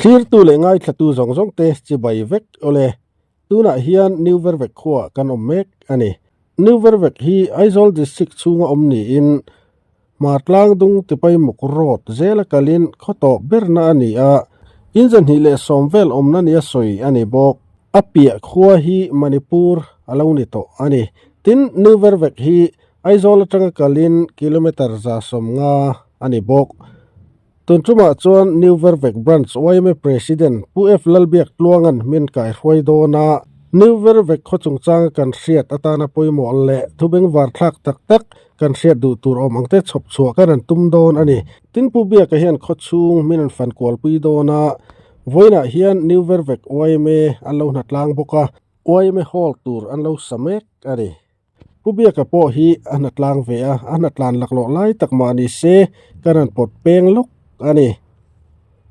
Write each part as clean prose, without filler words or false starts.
Thlirtu leh ngaithlatu zawng zawng te chibai vek awle. Tunah hian New Vervek khuaah kan awm mek a ni. New Vervek hi Aizawl District chhunga awm niin Hmartlang dung Tipaimuk Road zela kalin khaw tawh berna a ni a, in 210 vel awmna nia sawi a ni bawk. A piah khua hi Manipur a lo ni tawh a ni. Tin, New Vervek hi Aizawl atanga kalin kilometre 150 a ni bawk. Tun tumah chuan New Vervek Branch yma President Pu F Lalbiak Tluanga'n min kaihruai dawn a, New Vervek khaw chungchanga kan hriat atana pawimawh leh thu bengvarthlak tak tak kan hriat duh tur awm ang te chhawp chhuah kan han tum dawn a ni. Tin Pu Biaka hian khaw chhung min an fan kualpui dawn a, vawiinah hian New Vervek yma an lo hnatlang bawk a, yma Hall tur an lo sa mek a ni. Pu Biaka pawh hi a hnatlang ve a, a hnatlan laklawh lai tak mah ni se kan han pawt peng lawk a ni.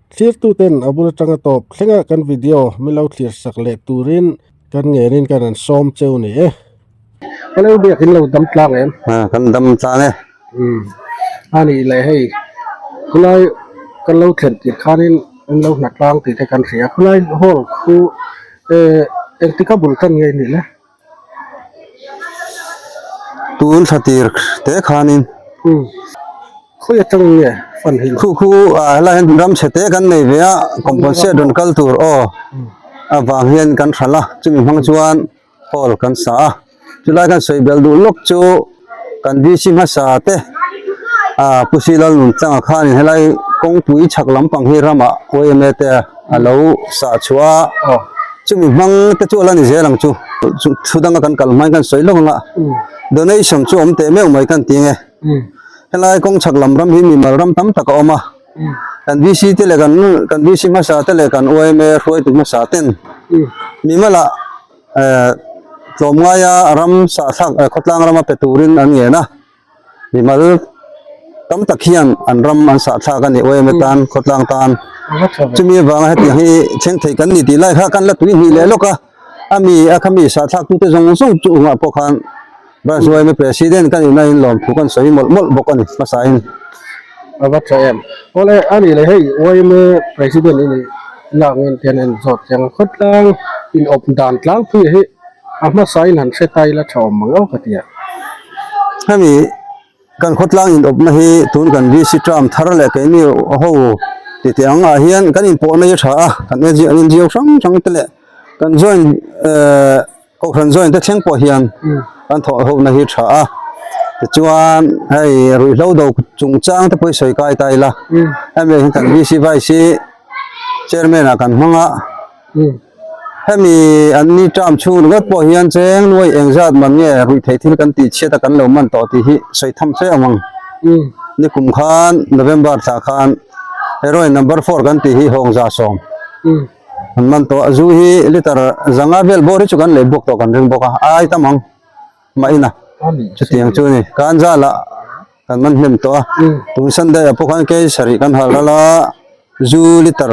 Thlirtuten a bul atanga tawp thlenga kan video min lo thlir sak leh turin kan ngenin kan han sawm cheu ni e. Hello Biak in lo dam tlang em? Ha kan dam tlang e. Umm a nih leh hei khulai kan lo thlen tir khanin an lo hnatlang tih te kan hria khulai hall khu eh engtika bul tan nge nih le? Tun thla tir te khanin khawi atang nge fan hi khu khu ah helai hian ram chhe te kan nei ve a compensate rawn kal tur aw avang hian kan hralh a chumi hmang chuan hall kan sa a chulai kan sawi belh duh lawk chu kan DC hmasa te ah Pu Silal Nunchanga khanin helai kawngpui chhak lampang hi ramah yma te a lo sah chhuah a chumi hmang te chu a la ni zel ang chu thu danga kan kal hmain kan sawi lawk ang a donation chu awm teh meuh mai kan ti nge helai kawng chhak lam ram hi mimal ram tam tak a awm a kan VC te leh kan kan VC hmasa te leh kan yma hruaitu hmasa ten mimalah eh tlawmngaia ram sah thlak khawtlang rama pe turin an ngen a. Mimal tam tak hian an ram an sah thlak a ni yma tan khawtlang tan chumi avanga hetiang hi thleng thei kan ni tih lai kha kan la tui hnih leh lawk a a mi a khami sah thlak tute zawng zawng chu ungah pawh khan branch yma president kan inah in lawmthu kan sawi mawlh mawlh bawk a ni hmasa in. A va tha em. Awle a nih leh hei yma president i nih lak ngen te hian a inzawt chiang a khawtlang inawp dan tlangpui hi A hmasa in han hre ta ila tha awm mang ka ti a. Hemi kan khawtlang in awpna hi tun kan VC term thar leh keini ho titi ang ah hian kan inpawhna hi a tha a, kan NGO hrang hrang te leh kan join eh kohhran join te thleng pawh hian kan thawh ho na hi tha a. Tichuan hei ruihhlo do chungchang te pawh hi sawi kai ta ila hemi ah hian kan VC vice hi chairman ah kan hmang a. Hemi an ni term chhung ringawt pawh hian cheng nuai eng zat man nge ruih theih thil kan tih chhiat a kan lo man tawh tih hi sawi tham fe awm ang. Nikum khan November thla khan heroin number four kan tih hi hawng 110 an man tawh a, zu hi litre 500 vel bawr hi chu kan lei bawk tawh kan ring bawk a, ai tam ang mah ina chutiang chu a ni. Kan zalah kan man hnem tawh a tun Sunday ah pawh khan kei sarih kan hal ral a zu liter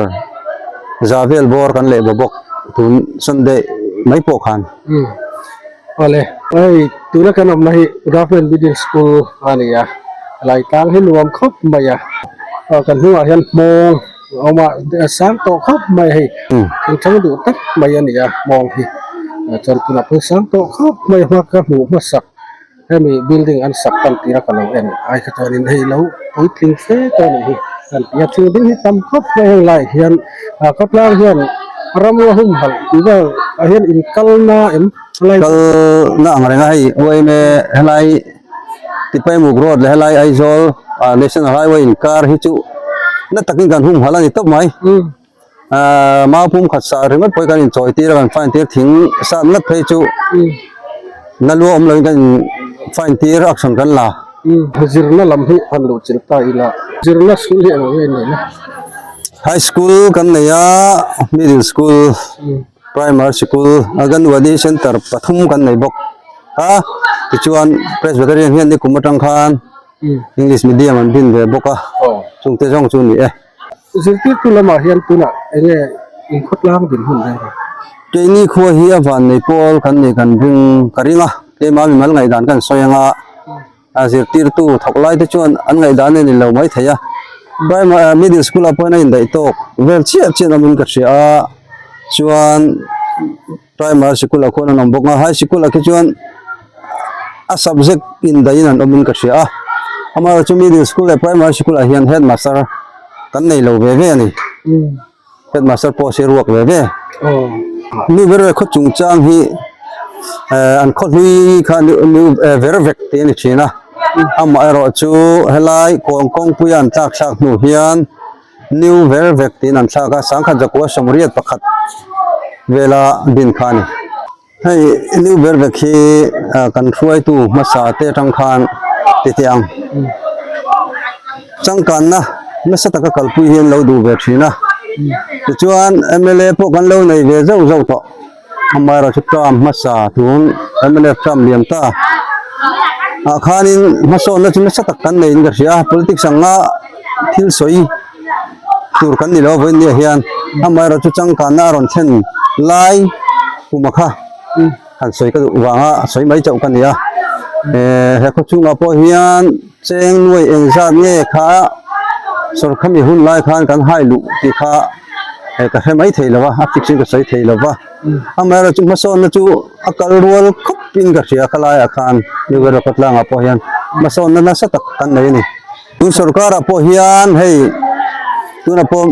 za vel bawr kan leh bawk tun Sunday mai pawh khan. Awle hei tuna kan awmna hi Government Middle School a ni a helai tlang hi nuam khawp mai a kan hnungah hian hmawng a awm a sang tawh khawp mai hei thingthang duh tak mai a ni a hmawng hi chuan tunah pawh sang tawh khawp mai a hma ka hmuh hmasak. Hemi building an sak tan tir a ka lo en ai kha chuanin hei lo puitling fe te a nih hi kan ti a thing ding hi tam khawp mai heng laiah hian ah khawtlang hian ram a humhalh tih vel ah hian in kal na em helai kal na ang reng a hei yma helai Tipaimuk road leh helai Aizawl ah national highway inkar hi chu na takin kan humhalh a ni tawp mai. Ahh mau pum khat sah ringawt pawh hi kan inchawi tir a kan fine tir thing sat ngat phei chu na lua awm loin kan in fine tir action kan la. Zirna lam hi han luh chilh ta ila zirna school hi engah nge nei na? High school kan nei a, middle school, primary school, Anganwadi center pathum kan nei bawk a, tichuan Presbyterian hian nikum atang khan English medium an din ve bawk a, chungte zawng chu a ni e. Zirtirtu lamah hian tunah eng nge inkhawtlang din hun reng a? Keini khua hi a vannei pawl kan nih kan ring ka ring a, keimah mimal ngaihdan kan sawi anga a zirtirtu thawk lai te chuan an ngaihdan a ni lo mai thei a. Primary middle school ah pawhin a indaih tawk vel chiah chiah an awmin ka hria a chuan primary sikul ah khuan an awm bawk a high sikul ah khi chuan a subject indaihin an awmin ka hria a amaherawhchu middle school leh primary sikul ah hian headmaster kan nei lo ve ve a ni headmaster post hi ruak ve ve nu ber leh khaw chungchang hi eh an khaw hlui kha nu ver vek tih a ni thin a amaherawh chu helai kawn kawngpuia an tlak thlak hnu hian new ver vek tiin an thlak a sangkhat zakua sawmriat pakhat vela din kha a ni. Hei new ber vek hi kan hruaitu hmasa te atang khan ti teh ang changkanna nasa taka kalpui hi an lo duh ve thin a tichuan mla pawh kan lo nei ve zauh zauh tawh amaherawhchu term hmasa tun mla term liam ta ah khanin hmasawnna chu nasa tak kan neiin ka hria politics anga thil sawi tur kan ni lo vawiin nia hian amaherawhchu changkanna a rawn thlen lai kuma kha han sawi ka duh vanga sawi mai chauh ka ni a eh he khaw chungah pawh hian cheng nuai engzat nge kha sawrkhami hun lai khan kan hai luh tih kha eh ka hre mai thei lo va a fix in ka sawi thei lo va amaherawhchu hmasawnna chu a kal rual khawp in ka hria khalaiah khan New Vero khawtlangah pawh hian hmasawnna nasa tak kan nei a ni. Tun sorkarah pawh hian hei tunah pawh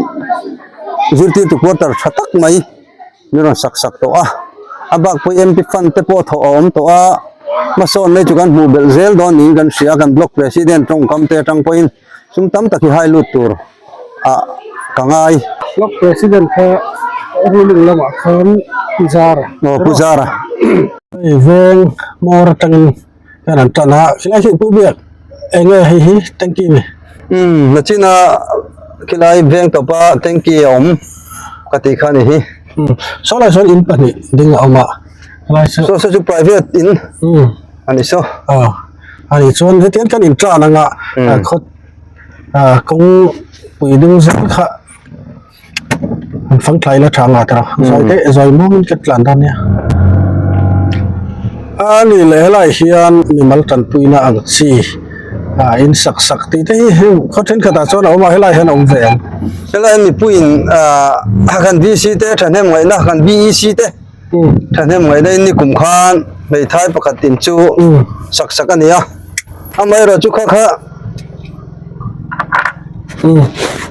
zirtirtu quarter tha tak mai min rawn sak sak tawh a a bak pawh MP fund te pawh thawh a awm tawh a hmasawn mai chu kan hmuh belh zel dawn niin kan hria a kan block president tawngkam te atang pawhin sum tam tak hi hai lut tur ah ka ngai. Block president kha ruling lamah khan Pu Zara. Aw Pu Zara. Hei veng hmawr atangin Kan an tan a, khilai hi pu biak eng nge hei hi tanky ni? Umm nachina khilai veng tawpa tanky a awm ka tih kha ni hi. Umm saw lai sawn in pahnih ding a awm a, helai chu. Saw saw chu private in umm a ni saw. Aw a nih chuan hetiang kan in tan anga khawt kawng pui ding zel kha. An fang thlai la tha nga tara zawi te zawi muangin ka tlan dawn nia a ni leh helai hian mimal tanpuina ang chi ah in sak sak tih te hi heng khaw thenkhatah chuan a awm a helai hian a awm ve ang helai mipuiin ah kan VC te thahnem ngaihna kan BEC te thahnem ngaihna in nikum khan hmeithai pakhat in chu sak sak a ni a amaherawhchu kha kha.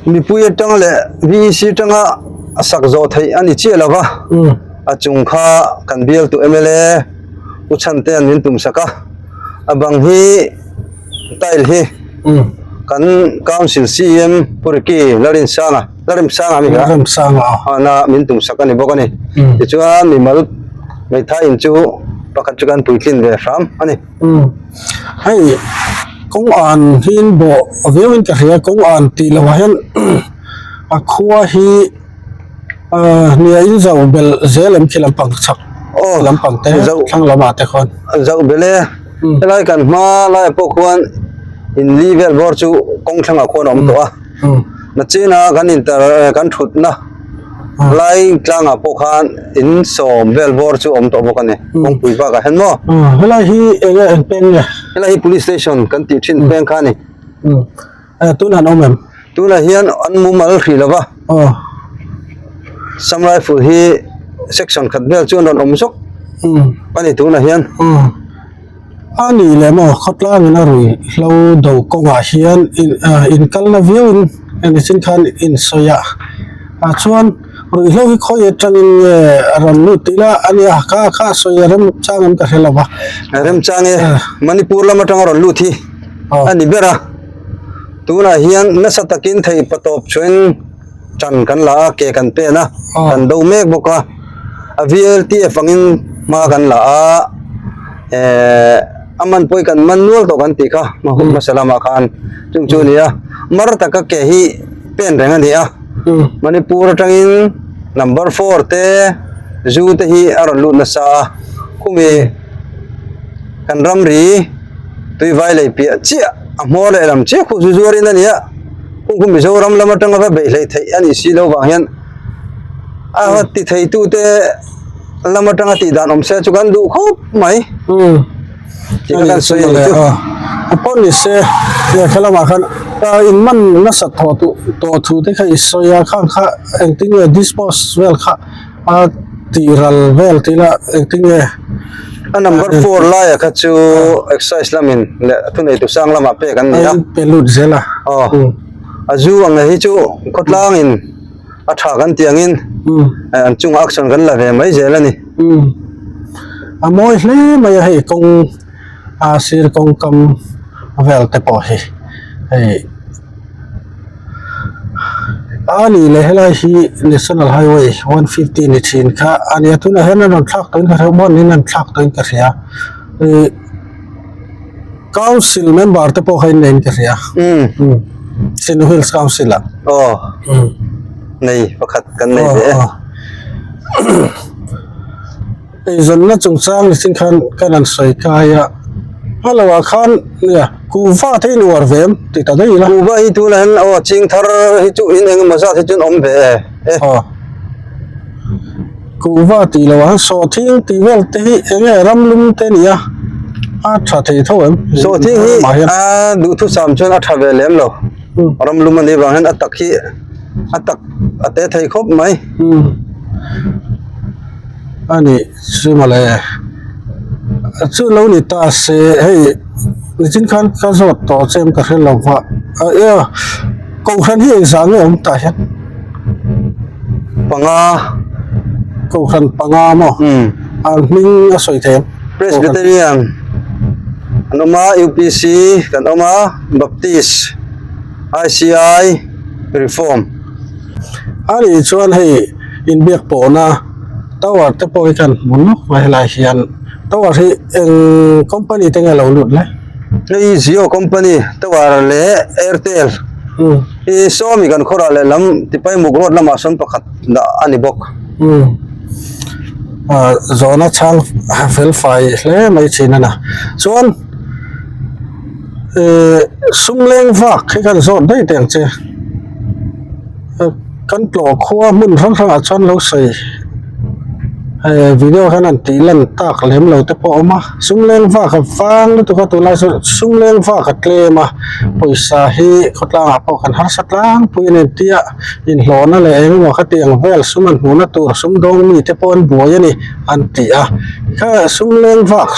Mipui atang leh VEC atanga a sak zawh theih a ni chiah lo va, a chung kha kan bialtu mla Pu Chhantea'n min tum sak a, a bang hi tile hi kan council CM Pu Ricky Lalrinsanga Lalremsanga mi kha hana min tum sak a ni bawk a ni. Tichuan mimal hmeithai in chu pakhat chu kan puitlin ve hram a ni. Hei kawng an hi in bawh viau in ka hria kawng an tih loh ah hian a khua hi ahh nia in zau belh zel em khi lampang chhak aw lampang te thlang lamah te khuan zau belh e helai kan hma laiah pawh khuan in li vel bawr chu kawng thlangah khuan a awm tawh a nachina kan inter kan thutna. Lai tlangah pawh khan in sawm vel bawr chu awm tawh bawk a ni kawngpui bakah hian maw. Helai hi eng nge eng peng nge? Helai hi police station kan tih thin peng kha a ni. Tunah an awm em? Tunah hian an mumal hrih lo va. Assam Rifle hi section khat vel chu an rawn awm zawk a ni tunah hian. A nih leh maw khawtlangin a rui hlo do kawngah hian inkalna viauin engtin khan insawi a ah chuan ruihhlo hi khawi atangin nge a rawn lut tih la a nia kha kha a sawi a remchang em ka hre lo va. Remchang e Manipur lam atanga rawn lut hi a ni ber a tunah hian nasa takin thei patawp chuan tan kan la a ke kan pen a kan do mek bawk a a VLTF angin hma kan la a ehh a man pawh hi kan man nual tawh kan tih kha hma hun hmasa lamah khan chung chu a ni a mar taka ke hi pen reng a ni a Manipur atangin number four te zu te hi a rawn lut nasa a khumi kan ramri tuivai lei piah chiah a hmawr leh lam chiah khu chu zuarin a ni a. Kung khu Mizoram lam atanga va beih hleih theih a nih si loh vang hian a ti thei tu te lam atanga tih dan awm se chu kan duh khawp mai tih kha kan sawi a ni chu. A pawh ni se he lamah khan. In man nasat thaw tawh thu te kha i sawi a khang kha engtin nge dispose vel kha a tih ral vel tih ila engtin nge. A number four laia kha chu excise lamin leh thuneitu sang lamah pek an ni a. A in pe lut zel a. Aw a zu ang hi chu khawtlangin a tha kan tih angin an chungah action kan la ve mai zel a ni. A mawi hle mai a hei kawng. A sir kawngkam vel te pawh hi hei a ni leh helai hi national highway 150 ni thin kha a nia tunah hian an rawn thlak tawhin ka hria hmuan in an thlak tawhin ka hria ih council member te pawh kha in neiin ka hria umm Chin Hills council ah aw nei pakhat kan nei ve e. Eizawnna chungchang ni sin khan kan han sawi kai a, a lo ah khan nia kuhva te in uar ve em ti ta daih ila. Kuhva hi tunah hian aw ching thar hi chu in eng emaw zat hi chuan awm ve e. Aw kuhva tih loh ah hian sawhthing tih vel te hi eng nge ram lum te nia a tha thei tho em. Sawhthing hi a duhthusam chuan a tha ve lem lo, ram lum a nih vang hian a tak hi a tak a te thei khawp mai. A nih chu mawle chu lo ni ta se hei nichin khan ka zawt tawh che em ka hre lo va a e kohhran hi engzah nge awm tah hian panga kohhran panga maw an hming a sawi thei em Presbyterian an awm a U_P_C kan awm a Baptist I_C_I Reform. A nih chuan hei inbiak pawhna tower te pawh hi kan hmu nawk mai helai hian tower hi eng company te nge lo lut le? Hei Jio company tower leh Airtel hi sawmi kan khawrah lehlam Tipaimuk road lamah sawn pakhat dah a ni bawk. Zawhna chhang fel fai hle mai thin a na chuan Ehh sum leng vak hi kan zawt daih teh ang che kan tlawh khua hmun hrang hrangah chuan lo sawi eh video hian an tih lan tak lem lo te pawh a awm a sum leng vak a vang lutuk a tunlai sawn sum leng vak a tlem a pawisa hi khawtlangah pawh kan harsa tlangpui a ni tia inhlawhna leh eng emaw khatiang vel sum an hmuhna tur sum dawng mi te pawh an buai a ni an ti a kha sum leng vak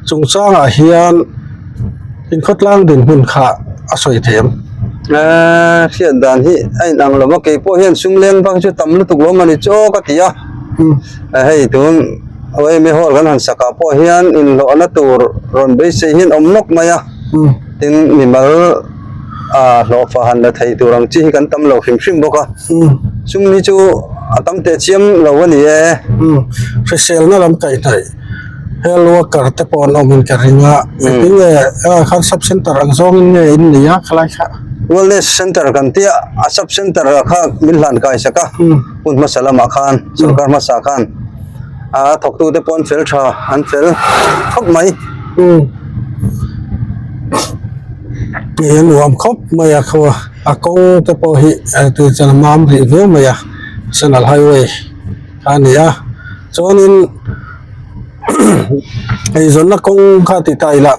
chungchangah hian. Inkhawtlang dinhmun kha a sawi thei ang. Eee hriat dan hi a inang lo va, kei pawh hian sum leng bak hi chu tam lutuk lo mawni chaw ka ti a. Hei tun OMA hall kan han sakah pawh hian inhlawhna tur rawn beisei hian awm nawk mai a, tin mimal ah hlawhfa han la thei tur ang chi hi kan tam lo hrim hrim bawk a, sum hi chu a tam teh chiam lo a ni e. Hriselna lam kaihhnaih. Health worker te pawh an awm in ka ring a engtin nge ah khan sub center ang zawng in nge in nei a khalai kha. Wellness center kan tia a sub center ah kha min hlan kai sak a hun hmasa lamah khan sorkar hmasa khan a thawktu te pawh an fel tha an fel khawp mai. Ih a nuam khawp mai a khaw a kawng te pawh hi tui chuan a mam rih viau mai a national highway a ni a chuanin. Eizawnna kawng kha ti ta ila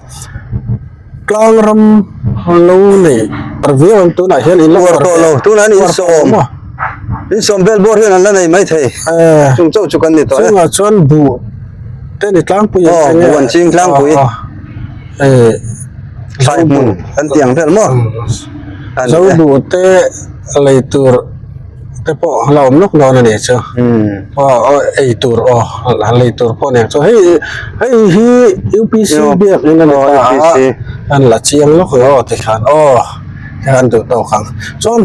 tlang ram lo nei tar viau ang tunah hian in la uar tawh lo tunah hian in sawm in sawm vel bawr hian an la nei mai thei chung chauh chu kan ni tawh e chungah chuan buh te ni tlangpui aw buh an ching tlangpui thlai hmun kan ti ang vel maw zo buh te lei tur. Te pawh a la awm lawk dawn a nih chu aw ei tur aw lei tur pawh nen chu hei hei hi UPC biak in a ni ta a an la chiang lawk lo aw tikhan aw tikhan duh tawk ang chuan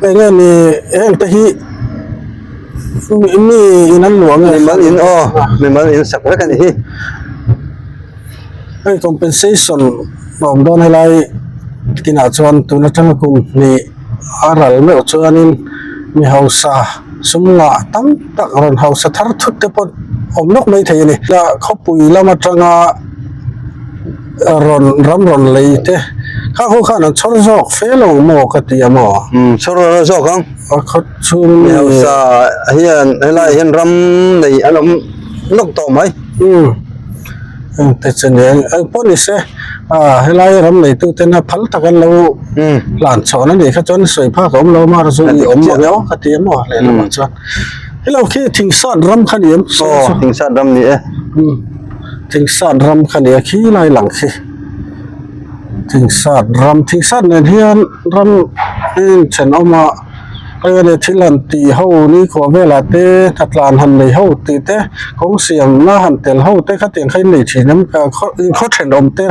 eng nge ni heng te hi mi in an luah nge mimal in aw mimal in sak vek a ni hi. Hei compensation a awm dawn helai kinah chuan tun atanga kum hnih a ral meuh chuanin mi hausa sum ngah tam tak rawn hausa thar thut te pawh awm nawk mai thei a ni khawpui lam atanga rawn ram rawn lei te kha ho khan an chhawr zawk fe lo maw ka ti a maw umm chhawr lo zawk ang a khaw chhung mi hausa hian helai hian ram nei an awm nawk tawh mai umm. Engte chu nia eng pawh ni se ah helai ram neitu tena phal tak an lo hlan chhawn a nih kha chuan sawi phak a awm lo a mar chu i awm ang emaw ka ti emaw lehlamah chuan hello khi thingsat ram kha ni em aw thingsat ram ni e thingsat ram kha ni a khi lai lang khi thingsat ram thingsat nen hian ram inthenawm a. Hei a ni thil han tih ho ni khuah velah te hnatlan han nei ho tih te kawng siamna han tel ho te khatiang kha in nei thin em ka khaw khaw thenawm te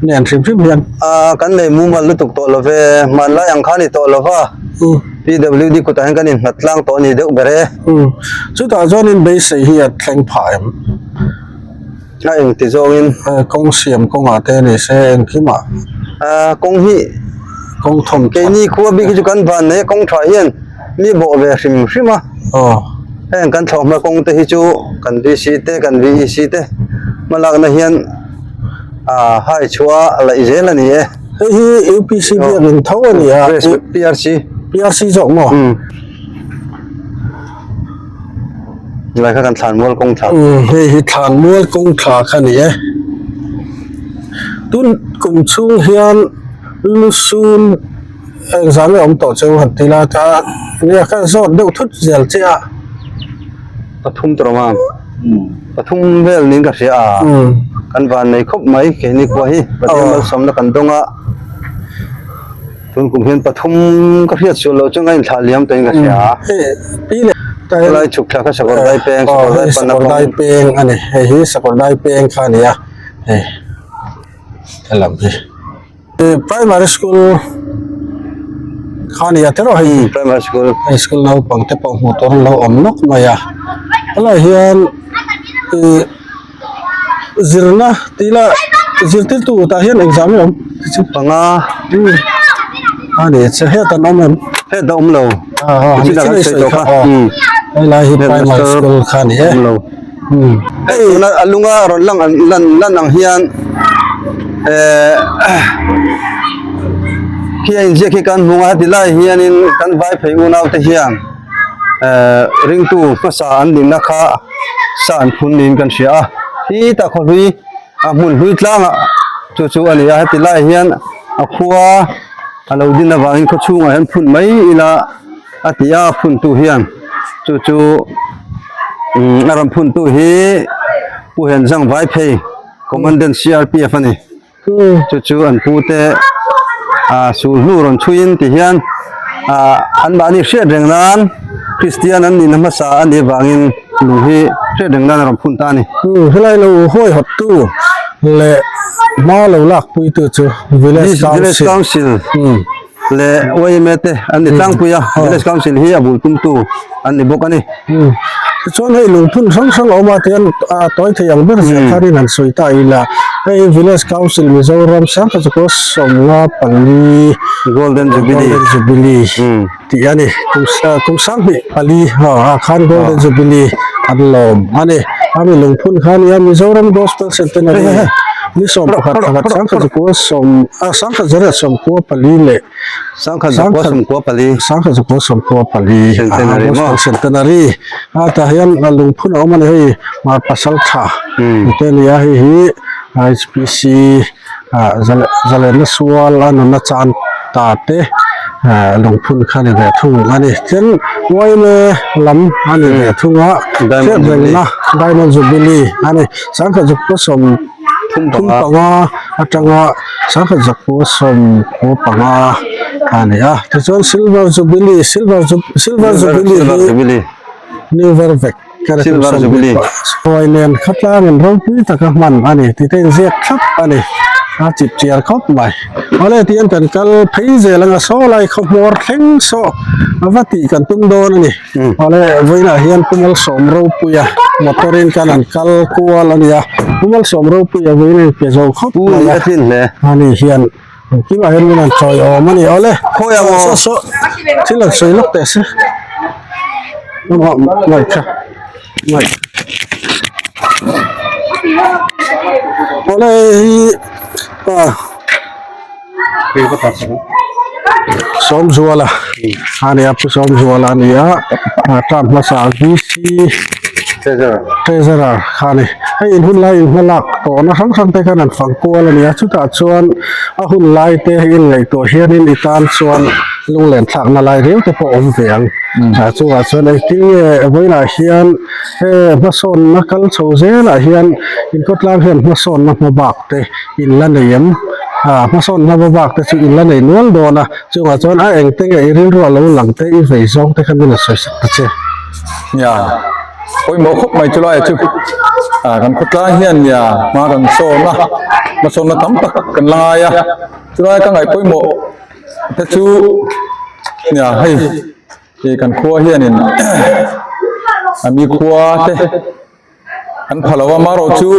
nen hrim hrim hian. Aaa kan nei mumal lutuk tawh lo ve hmanlai ang kha a ni tawh lo va PWD kutah hian kan inhnat tlang tawh a ni deuh ber e. Umm chutah chuan in beisei hi a thleng phah em? A engti zawngin. Kawng siam kawngah te ni se engkimah. Aaa kawng hi kawng thawm keini khua bik hi chu kan van nei a kawng tha hian mi bawh ve hrim hrim a. Aw. Heng kan thlawhhma kawng te hi chu kan VC te kan VEC te hmalakna hian aa hai chhuah a laih zel a ni e. Hei hi UPC biakin tho a ni a. PRC. PRC zawk maw? Umm. Lai kha kan thlan mual kawng thla. Umm hei hi thlan mual kawng thla kha ni e. Tun kum chhung hian lusun engzah nge awm tawh cheu han ti la ta nia kha zawt deuh thut zel che a. Pathum tur awm a pathum vel niin ka hria a kan van nei khawp mai keini khua hi Pathian malsawmna kan dawng a. Tun kum hian pathum ka hriat sual loh chuan ka inthlah liam tawhin ka hria a. Helai chhuk thla kha sakawr dai peng, sakawr dai pan a sakawr dai peng a ni. Hei hi sakawr dai peng kha a ni a, hei helam hi. Primary school kha a ni a tiraw hei. Primary school. Hei school naupang te pawh hmuh tur an lo awm nawk mai a. Helai hian ih. Zirna tih lah zirtirtu tah hian exam hi a awm panga a ni che het an awm em het a awm lo a a sawi tawh kha hei lai hi primary school kha a ni e hei tuna a lunga rawn lang an lan lan ang hian ehh khi a inziak hi kan hmu a heti lai hianin kan vai phei unau te hian. ehh ringtu hmasa an nihna kha sa an phun niin kan hria a hi tah khaw hlui a hmun hlui tlangah chu chu a ni a heti lai hian a khua a lo din avangin khaw chhungah hian phun mai ila a ti a phun tu hian chu chu umm a rawn phun tu hi Pu Henzang Vaiphei Commandant CRPF a ni. Chu chu an pu te ah sul hnu rawn chhuiin ti hian ah an mahni hriat reng nan Kristian an nihna hmasa a nih avangin lung hi hriat reng nan a rawn phun ta a ni. Helai lo huai hawt tu leh hma lo lak pui tu chu Village Council leh YMA te an ni tlangpui a, Village Council hi a bul tum tu an ni bawk a ni. Tichuan hei lungphun hrang hrang a awm a tihian a tawi thei ang ber zia khanin han sawi ta ila hei Village Council Mizoram Sangkachukua 54 Golden Jubilee Golden Jubilee tih a ni kum 24 ah khan Golden Jubilee an lawm a ni a mi lungphun kha a nia Mizoram Gospel Centenary ni 11 pakhat Sangkachukua sawm 1994 leh Sangkhat zakua sawmkua pali. Sangkhat zakua sawmkua pali. Centenary maw? Centenary. A tah hian a lungphun a awm a ni hei Mar pasal tha te a ni a hei hi HPC ah zalenna sual a nunna chan ta te lungphun kha a ni ve thung a ni. Tin YMA lam a ni ve thung a hriatrengna Diamond Jubilee a ni. Sangkhat zakua sawm Thum thum panga atanga sangkhat zakua sawmkua panga a ni a tichuan silver jubilee silver ju silver jubilee hi new vervek Silver Jubilee. Ruai nen khatlangin ropui taka hman a ni tih te inziak thlap a ni a chip chiar khawp mai awle tihian kan kal phei zel anga saw lai khaw hmawr thleng saw a va tih kan tum dawn a ni. Awle vawiinah hian Pu Malsawm Ropuia motor in kan an kal kual a nia Pu Malsawm Ropuia vawiin a inpe zo khawp mai a ani hian engkimah hian min an chawi awm a ni awle Khawi ang aw saw saw thil an sawi lawk teh se ngaih tha ngaih awle hei hi Sawmzuala a ni a Pu Sawmzuala a ni a a term hmasa VC Treasurer kha a ni. Hei in hun lai in hma lak tawhna hrang hrang te khan an fang kual a ni a, chutah chuan a hun lai te in ngaihtuah hianin i tan chuan lunglen thlakna lai riau te pawh awm ve ang. Chungah chuan engtin nge vawiinah hian he hmasawnna kal chho zelah hian in khawtlang hian hmasawnna hma bak te in la nei em? Hmasawnna hma bak te chu in la nei nual dawn a, chungah chuan a engte nge i rilru a lo lang te i vei zawng te kha min a sawi sak ta che. Nia. Pawimawh khawp mai chulai chu kan khawtlang hian nia hma kan sawn a, hmasawnna tam tak kan la ngai a, chulai ka ngaih pawimawh te chu nia hei ih kan khua hianin a mi khua te an pha lo a marawh chu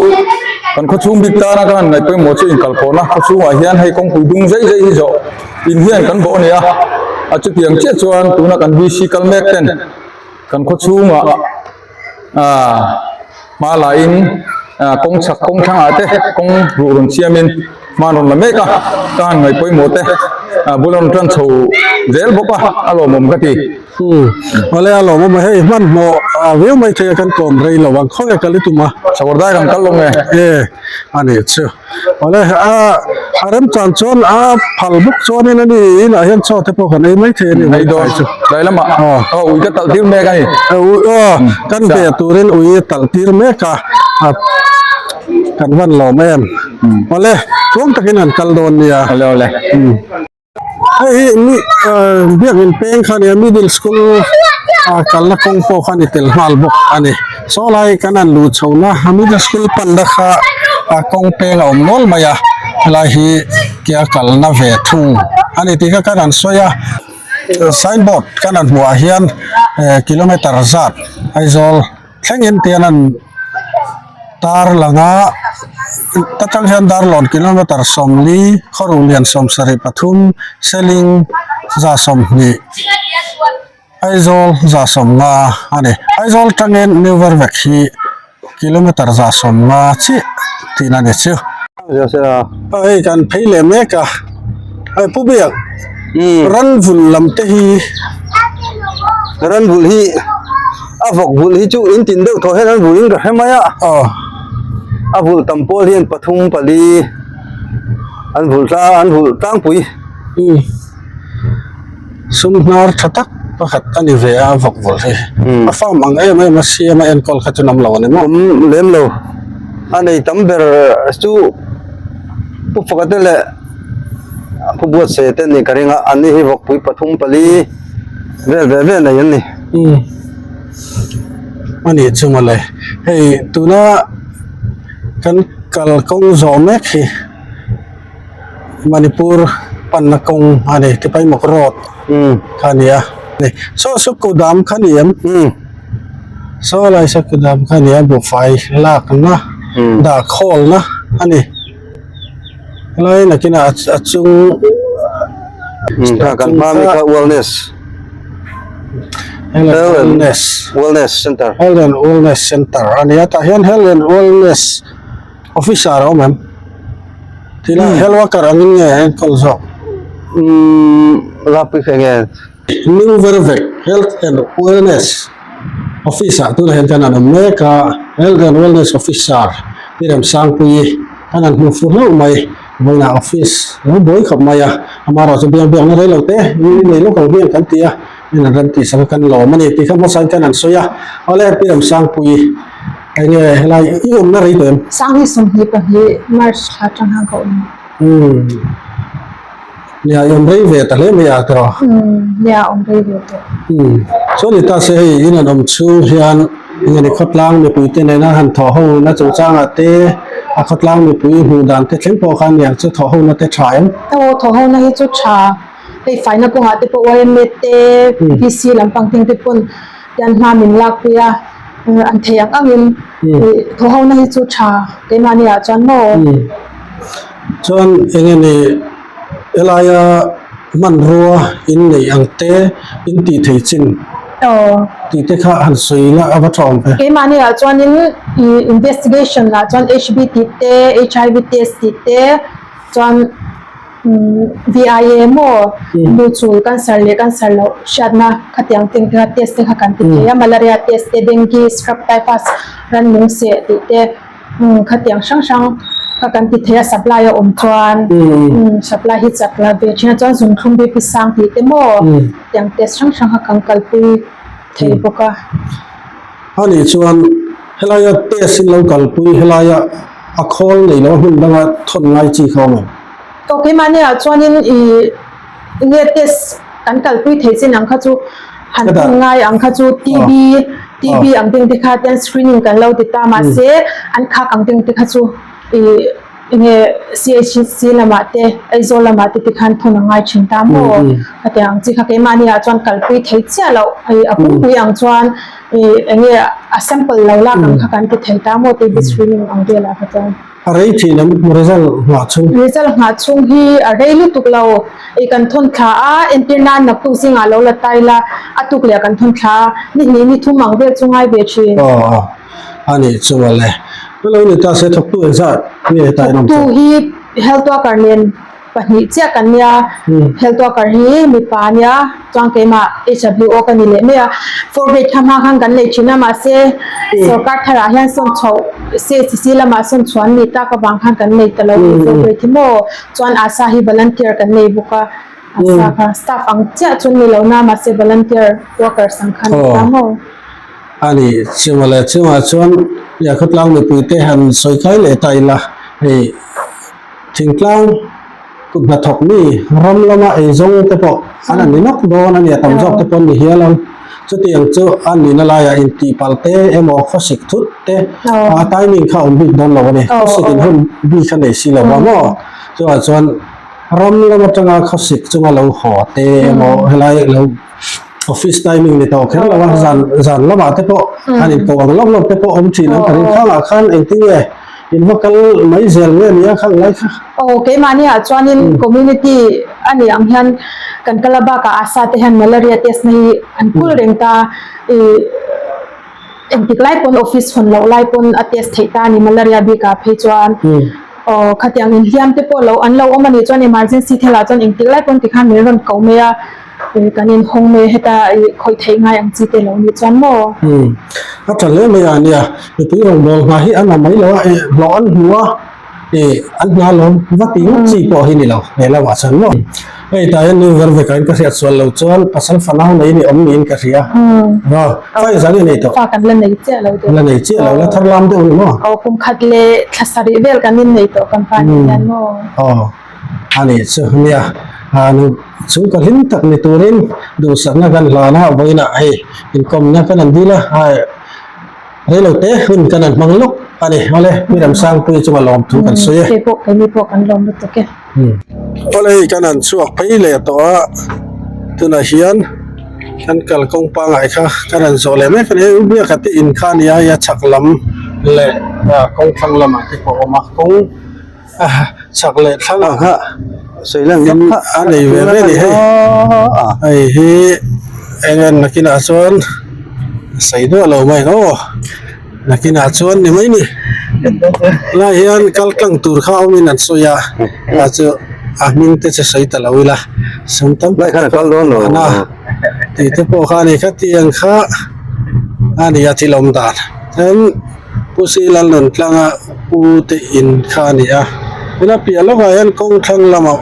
kan khaw chhung bik tana ka han ngaih pawimawh chu inkalpawhna khaw chhungah hian hei kawngpui dung zai zai hi zawh in hian kan bawh a ni a, a chutiang chiah chuan tuna kan VC kal mek ten. Kan khaw chhungah aaa hma lahin aaa kawng chhak kawng thlangah te kawng ruh rawn siamin hma an rawn la mek a ka han ngaih pawimawh te aaa bul a rawn tan chho zel bawk a a lawmawm ka ti. Umm awle a lawmawm a hei hmanhmawh a viau mai thei a kan kawm rei lo ang khawnge kal i tum a. Sakawr dai kan kal lo nge. E a nih chu. Awle a a remchan chuan a phal bawk chuanin a ni inah hian chaw te pawh kan ei mai thei a ni Ei dawn tlai lamah aw ui ka talh tir mek a ni. Ui aw kan ve turin ui talh tir mek a kan van lawm em. Awle tluang takin an kal dawn nia. Awle awle. Hei hi mi biakin peng kha nia middle school ah kalna kawng pawh kha ni tel nghal bawk a ni saw lai kan han luh chho na middle school panna kha a kawng peng a awm nual mai a helai hi kia kalna ve thung a ni tih kha kan han sawi a signboard kan han hmuh ah hian kilometer zat Aizawl thlengin te an tar lang a ta tang hian darlawn kilometer 40 khawruh lian 73 seling 120 Aizawl 150 a ni Aizawl tangin New Vervek hi kilometer 150 chiah tihna a ni chu. Hei kan phei leh mek a hei pu biak ran vul lam te hi ran vul hi a vawk vul hi chu in tin deuh thaw hian an vul in ka hre mai a a vul tam pawl hian pathum pali an vul tlang an vul tlangpui. Sum hnar tha tak pakhat a ni ve a vawk vawlh hi. A farm ang em em a siam a enkawl kha chu an awm lo a ni maw? Awm lem lo. A nei tam ber chu Pu Faka te leh Pu Buatsaia te nih ka ring a, an ni hi vawkpui pathum pali vel ve ve nei an ni. A nih chu mawle. Hei tuna kan kalkawng zawh mek hi. Manipur panna kawng a ni Tipaimuk road kha a ni a saw saw kudam kha a ni em saw lai saw kudam kha a ni a buhfai lakna dah khawlna a ni helai nakinah a chung kan hma mi kha wellness wellness wellness center health and wellness center a ni a tah hian health and wellness Officer a awm em? Tilai health worker angin nge a enkawl zawk? Umm Lapui kha enge? New Vervek Health and Wellness Office ah tunah hian kan han awm mek a, Health and Wellness Officer Pi Remsangpuii kan han hmu fu hlauh mai, vawiinah office lo buai khawp mai a, amaherawh chu biak biakna rei lo te nei lawk ang hian kan ti a, min han rem tih sak a kan lawm a ni tih kha hmasa in kan han sawi a, awle Pi Remsangpuii. Enge helai i awmna rei tawh em? Sanghi 22 March thla atang hian ka awm. Umm nia i awm rei ve ta hle mai a tiraw? Umm nia awm rei ve tawh. Umm chuan ni ta se hei in an awm chhung hian enge ni khawtlang mipui te nena han thawh ho na chungchangah te a khawtlang mipui hmuh dan te thleng pawh khan niang chu thawh ho na te tha em? Aw thawh ho na hi chu tha hei faina kawngah te pawh yma te VC lampang teng te pawn hian hma min lakpui a. An thei ang angin thaw ho na hi chu tha keimahni ah chuan maw. Chuan enge ni helaia hmanrua in neih ang te in tih thei chin tih te kha han sawi la a va tha awm ve. Keimahni ah chuanin investigation ah chuan HB tih te HIV test tih te chuan VIA maw nu chu cancer leh cancer loh hriatna khatiang teng te kha test te kha kan ti thei a malaria test te dengue scrub typhus rannung seh tih te Khatiang hrang hrang kha kan ti thei a supply a awm chuan supply hi chak la ve thin a chuan zungthlum BP sang tih te maw tiang test hrang hrang kha kan kalpui thei bawk a. Ani chuan helaia test in lo kalpui helaia a khawl nei lo hmun danga thawn ngai chi kha awm em? Aw keimahni ah chuanin ih nge test kan kalpui thei chin ang kha chu han thawn ngai ang kha chu TB TB ang ding te kha tian screening kan lo ti ta mahse an khak ang ding te kha chu ih enge CHC lamah te Aizawl lamah te tikhan thawn a ngai thin ta maw khatiang ang chi kha keimahni ah chuan kalpui thei chiah loh hei a pumpui ang chuan ih enge a sample lo lak ang kha kan ti thei ta maw TB screening ang velah kha chuan. A rei thin em result nghah chhung? Result nghah chhung hi a rei lutuk lo. I kan thawn thla a, entir nan naktuk zingah lo la tai la, a tuk leh kan thawn thla a, ni hnih ni thum ang vel chu ngai ve thin. Aw aw, a nih chu mawle. Ka lo ni ta se thawktu engzat nge hetah in awm Thawktu hi health worker nen pahnih chiah kan nia, health worker hi mipa a nia, chuan keimah HWO ka ni leh mai a, four grade kha hma khan kan nei thin a mahse sorkar tharah hian sawn chhoh CHC lamah sawn chhuah an nih tak avang khan kan nei ta lo four grade hi maw, chuan ASA hi volunteer kan nei bawk a, ASA kha staff ang chiah chu an ni lo na mahse volunteer workers ang khan an ni ta maw. A ni, chungah leh chungah chuan khawtlang mipuite han sawi kai leh ta ila hei. Thingtlang kut hnathawk mi ram lama eizawng te pawh an an ni nawk dawn a nia, tam zawk te pawh an ni hial ang. Chutiang chu a nihna laiah intihpalh te emaw khawsik thut te a timing kha a awm bik dawn lo a ni. Khawsik in hun bik a nei si lo va maw? Chuvang chuan ram lam atanga khawsik chunga lo haw te emaw helai lo office timing ni tawh kher lo a, zan zan lamah te pawh an inkoh ang lawk lawk te pawh awm thin ang ka ring. Khangah khan engtin nge In va kal mai zel nge nia kha ngai kha. Aw keimahni ah chuanin community a nih ang hian kan kal a bakah ASA te hian malaria test na hi an kul reng ta ih engtik lai pawn office hawn loh lai pawn a test theih ta a ni malaria bikah phei chuan aw khatiang inhliam te pawh lo an lo awm a nih chuan emergency thil ah chuan engtik lai pawn tikhan min rawn ko mai a. Kan inhawng mai heta i khawih theih ngai ang chi te lo nih chuan maw? Umm, a tha hle mai a nia, mipui rawngbâwl hna hi a na mai lo a, eh hlawh an hmu a, eh an hna lawm va ti ngawt chi pawh hi ni lo he lamah chuan maw? Hei tah hian nu ver vekah in ka hriat sual lo chuan pasal fanau nei ni awm niin ka hria, aw fa engzah nge nei tawh? Fa kan la nei chiah lo deuh. La nei chiah lo, la thar lam deuh ni maw? Aw kum khat leh thla sarih vel kan innei tawh kan pa nen hian maw? Aw. A nih chu nia, nu chung ka hlim tak ni turin duhsakna kan hlan a, vawiinah hei inkawmna kan han dil a, hai reilo te hun kan han hmang lawk a ni. Awle, mi Ramsangpuii chunga lawmthu kan sawi e. Kei pawh, keini pawh kan lawm lutuk e. Awle, hei kan han chhuak phei leh tawh a, tunah hian kan kal kawng pangngai kha kan han zawh leh mek a ni. Hei u Biaka te in kha a nia, hei a chhak lam leh kawng thlang lamah te pawh a awm a, kawng. Chak leh thlang ang kha a nei ve ve a ni hei hei hi eng en nakinah chuan sawi duah lo mai ang aw nakinah chuan ni mai ni helai hian kal tlang tur kha awmin an sawi a a chu a hming te chu sawi ta lo ila sum tam tak a tih te pawh kha a ni khatiang kha a ni a thil awm dan tin. Pu Silalnawn tlanga u te in kha a ni a, tuna piah lawkah hian kawng thlang lamah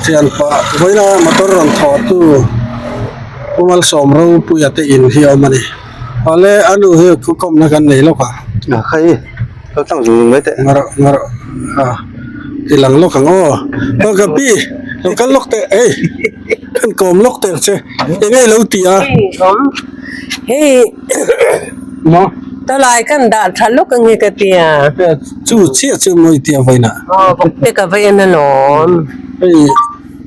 thian pah vawiina motor rawn thawh tu Pu Malsawm Ropuia te in hi a awm a ni. Awle a nu hi kawmna kan nei lawk a. A khai kal tlang zung zung mai teh. Ngarawh ngarawh a ti lang lawk ang aw. Aw ka pi lo kal lawk teh hei kan kawm lawk teh che eng nge i lo ti a. Hei. Maw? Tawlai kan dah tha lawk ang hi ka ti a. Chu chiah chu mawi tia vawiinah. Aw bawk te ka va en alawm. Hei.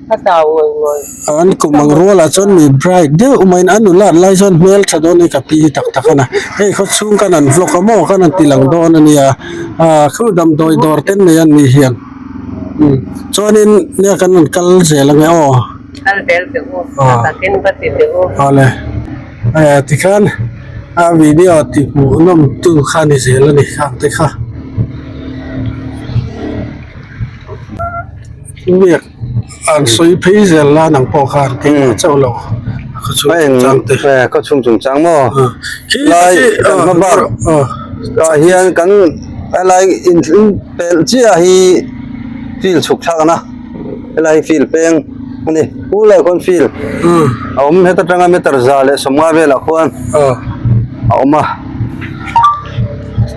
Ka tau ngawi ngawi. An kum ang rualah chuan mi bright deuh maiin a nula an lai chuan hmel tha dawn hi ka pi hi tak tak a na. Hei khaw chhung kan an vlog a maw kan an ti lang dawn a nia. Ah khu damdawi dawr ten nei an ni hian. Chuanin nia kan rawn kal zel ange aw. Kal zel teh u. A takin va ti teh u. Awle. Eh tikhan a video ti hmuh nawm tu kha ni zel a ni khang te kha biak an sawi phei zel la nang pawh khan keimah chauh lo khaw chhung chungchang te eh khaw chhung chungchang maw lai kan hma bak ah hian kan. Helai in pelh chiah hi field chhuk thlakna helai hi field peng a ni pu lai khawn field a awm heta tanga meter 150 velah khuan a awm a.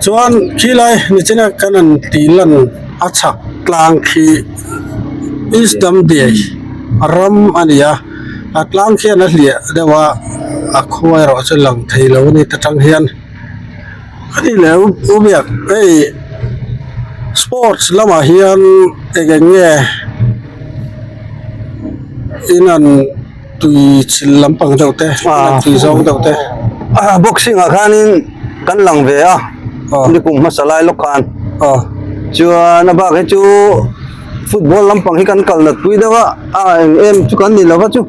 Chuan khilai nichina kan han tih lan a chhak tlang khi East Damdiai ram a ni a a tlang khian a hliah deuh a a khua erawh chu lang thei lo a ni ta tang hian. A ni leh u biak hei sports lamah hian eng eng nge in an tui chil lampang deuh te in an tui zawng deuh te. Ah boxing ah khanin kan lang ve a nikum hmasa lai lawk khan chuan a bak hi chu football lampang hi kan kal nat pui deuh a a eng em chu kan ni lova chu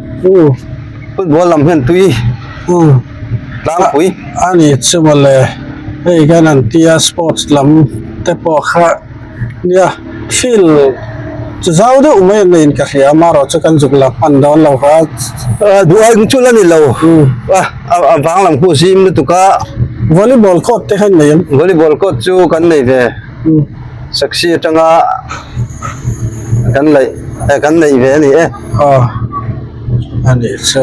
football lam hian tui. Tlangpui. A ni chu mawle, hei kan han tia sports lam te pawh kha nia field chu zau deuh mai an neiin ka hria amaherawh chu kan zuk la hman dawn lo kha. Duh ai chu la ni lo, a vang lam khu zim lutuk a. Volleyball court te kha an nei em? Volleyball court chu kan nei ve, Saksi atanga kan laih kan neih ve a ni e. A ni chu.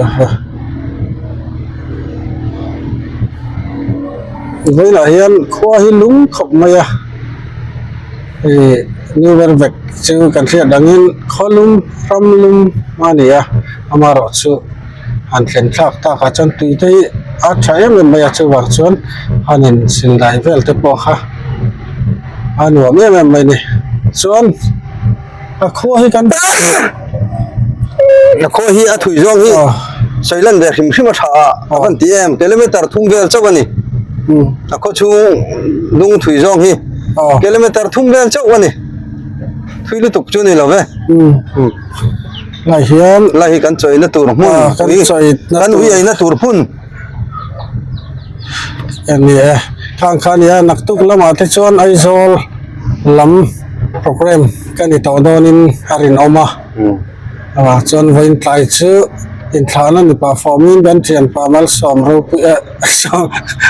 Vawilah hian khua hi lung khawp mai a ih new ber vek chu kan hriat angin khaw lum ram lum a ni a amaherawh chu han thlen thlak takah chuan tui te hi a tha em em mai a chuvang chuan han in sil dai vel te pawh kha a nuam em em mai a ni chuan. A khua hi kan A khua hi a thui zawng hi sawi lan ve hrim hrim a tha a a van ti em kilometer thum vel chauh a ni a khaw chhung lung thui zawng hi kilometer thum vel chauh a ni thui lutuk chu ni lo ve lai hian lai hi kan chawina tur hmun kan ui eina tur hmun Ni e, khang kha nia naktuk lamah te chuan Aizawl lam program ka ni tawh dawnin a rinawm a, ah chuan vawiin tlai chu inthlahna mipa fawmin kan thianpa Malsawm Ropui eh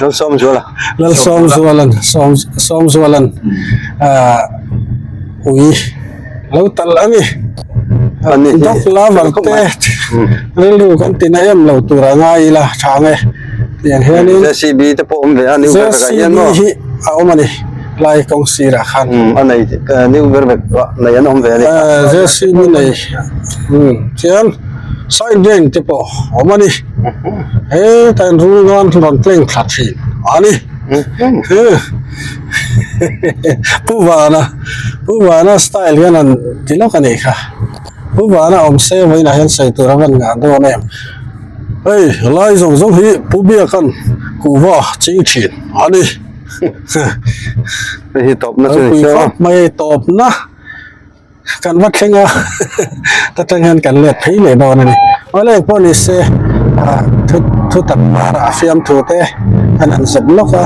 Lalsawmzuala Lalsawmzualan Sawmzualan ah ui lo talh a ni. Dog lover te rilru kan tina em lo tur a ngai ila tha nge tiang hianin JCB te pawh awm ve a new ber vekah hian maw JCB hi a awm a ni lai kawng sirah khan a nei new ber vek nei an awm ve a ni JCB nei chuan side drain te pawh a awm a ni hetah hian rul ngan rawn tleng thla thin a ni Pu Vana Pu Vana style hian an ti lawk a nih kha Pu Vana awm se vawiinah hian sawi tur a van ngah dawn em hei lai zawng zawng hi Pu Biaka'n kuhva ching thin a ni hei hi tawpna chu ni se mai tawpna. Kan va thleng a, ta tang hian kan let phei leh dawn a ni. Awle pawh ni se ah thu thu tak parah a fiamthu te kan han zawp lawk a,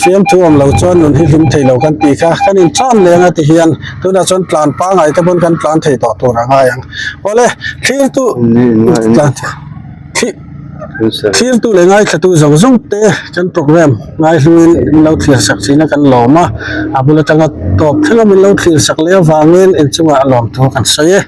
fiamthu awm lo chuan nun hi hlim thei lo kan tih kha kan in tlan leng a ti hian tunah chuan tlan pangai te pawn kan tlan thei tawh tur a ngai ang. Awle thlir tu tlan thli. Thirtu leh ngaithlatu zawng zawng te kan program ngaihluin min lo thlir sak thin a kan lawm a, a bul atanga tawp thlenga min lo thlir sak leh avangin inchungah lawmthu kan sawi e.